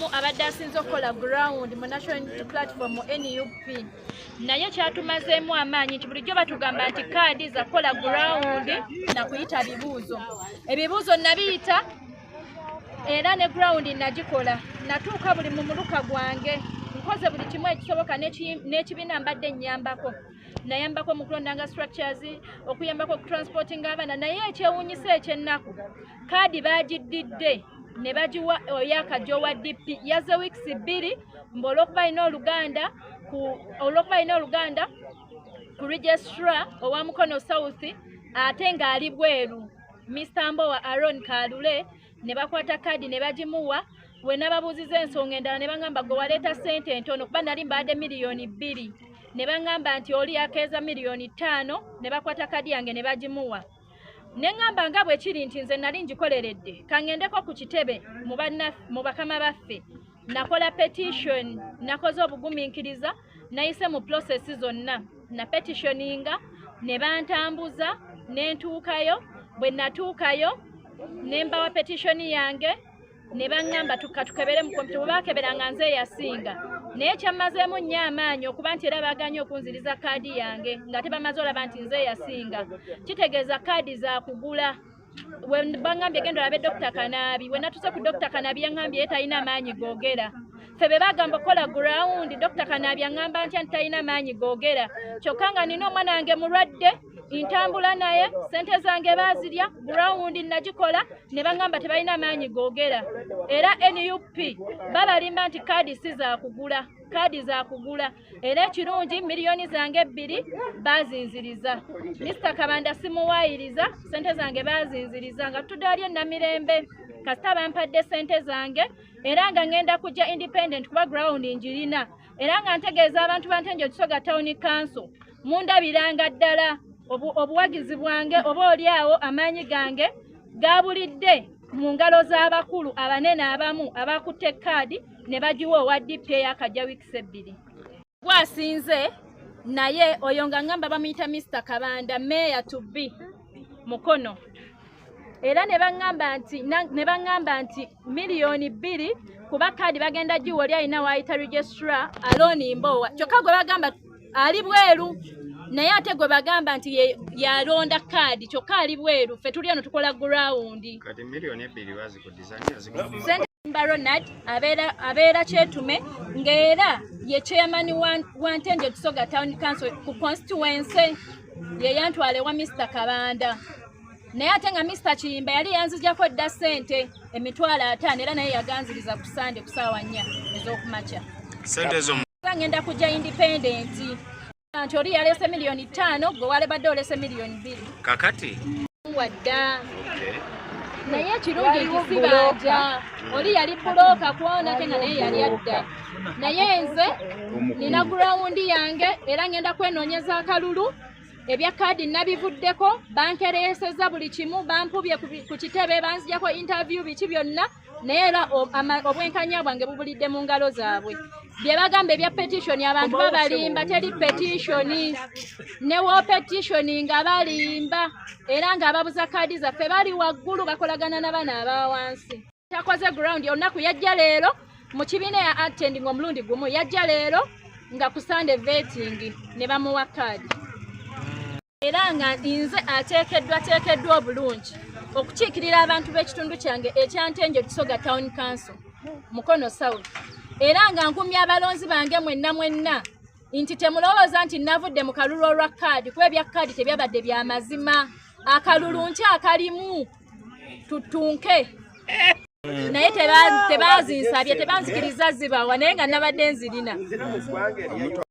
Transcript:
Omu abadde asinze okukola ground mu National Unity Platform, NUP, naye kyatumazeemu amaanyi nti bulijjo batugamba nti kaadi zakukola ground na kuyita bibuuzo. Ebibuuzo nabiyita era ne ground nagikola, natuuka buli mu muluka gwange, nkoze buli kimu ekisoboka. N'ekibiina mbadde nnyambako, nayambako mu kulondanga structures, okuyambako okutransportinga abaana. Naye ekyewuunyisa, ekyennaku, kaadi bagiddidde ne bagiwa oyakajja owa DP. Yazze weeks 2 mbu olwokuba alina oluganda ku registrar owa Mukono South, ate ng'ali bweru, Mr Mbowa Aron Kalule, ne bakwata kaadi ne bagimuwa. We nababuuziza ensonga endala, ne baŋŋamba, "Gwe waleeta ssente entono," kuba nali mbadde miliyoni 2, ne baŋŋamba nti oli yakeeza miliyoni 5, ne bakwata kaadi yange ne bagimuwa. Ne ŋŋamba nga bwe kiri nti nze nali ngikoleredde, kaŋŋendeko ku kitebe mu bakama baffe. Nakola petition, nakoze obugumiikiriza, nayise mu process zonna, na petitioninga ne bantambuza ne ntuukayo. Bwe natuukayo ne mbawa petition yange, ne baŋŋamba tukebere mu kompyuta. Bwe baakebera nga nze eyasinga. Naye kyammazeemu nnyo amaanyi okuba nti era baaganye okunziriza kaadi yange nga tebamaze olaba nti nze eyasinga. Kitegeeza kaadi zakugula. We baŋŋambye, "Genda olabe Dr Kanaabi." We natuuse ku Dr Kanaabi, yaŋŋambye ye talina maanyi googera. Ffe be bagamba okukola ground, Dr Kanaabi aŋŋamba ntya nti talina maanyi googera, kyokka nga nina omwana wange mulwadde, ntambula naye, sente zange baazirya, ground nagikola, ne baŋŋamba tebalina maanyi googera. Era NUP babalimba nti kaadi si zakugula, kaadi zakugula. Era ekirungi, miliyoni zange 2 bazinziriza. Mr Kabanda simuwaayiriza, sente zange bazinziriza nga tutudde wali enamirembe. Kasita bampadde sente zange, era nga ŋŋenda kujja independent kuba ground njirina. Era nga ntegeeza abantu ba Ntenjeru Kisoga Town Council, mundabiranga ddala obuwagizi bwange, oba oli awo amaanyi gange gabulidde mu ngalo z'abakulu abanene abamu abakutte kaadi ne bagiwa owa DP eyakajja weeks 2 gwasinze. Naye oyo nga ngamba bamuyita Mr Kabanda, mayor to be Mukono, era ne baŋŋamba nti miliyoni 2, kuba kaadi bagenda giwa oli alina waayita registrar Aloni Mbowa, kyokka gwe bagamba ali bweru. Naye ate gwe bagamba nti yalonda kaadi, kyokka ali bweru, ffe tuli eno tukola ground. Kati miliyoni 2 bazikuddizani? Mba Ronald abeera Kyetume, ng'era ye chairman wa Ntenjeru Kisoga Town Council ku constituency, ye yantwala ewa Mr Kabanda. Naye ate nga Mr Kiyimba yali yanzijako dda ssente 50,000, era naye yaganziriza ku Sande ku ssaawa 4 ez'okumakya. Sente ezo? Ngenda kujja independent, nti oli yaleese miliyoni 5, gwe walebadde olese miliyoni 2. Kakati Wadda. Naye ekirungi nti sibanja, oli yali broker kwona, ate nga naye yali adda. Naye nze nina ground yange, era ngenda kwenoonyeza akalulu. Ebya kaadi nabivuddeko, bankereeseza buli kimu, bampubye ku kitebe, banzijako interview, biki byonna, naye era obwenkanya bwange bubulidde mu ngalo zaabwe. Bye bagamba ebya petition, abantu babalimba, teri petition. Ne wo petition nga balimba, era ng'ababuza kaadi zaffe bali waggulu, bakolagana na bano aba wansi. Takoze ground olunaku, yajja leero mu kibiina ya attending omulundi gumu, yajja leero nga ku Sunday vetting ne bamuwa kaadi. Era nga nze ateekeddwa teekeddwa obulungi okukiikirira abantu b'ekitundu kyange ekya Ntenjeru Kisoga Town Council, Mukono South. Era nga nkumya abalonzi bange mwenna mwenna nti temulowooza nti navudde mu kalulu olwa kaadi, kuba ebya kaadi tebyabadde bya mazima. Akalulu nki akalimu tutunke, naye tebazinsabye, tebanzikiriza zibawa, naye nga nabadde nzirina.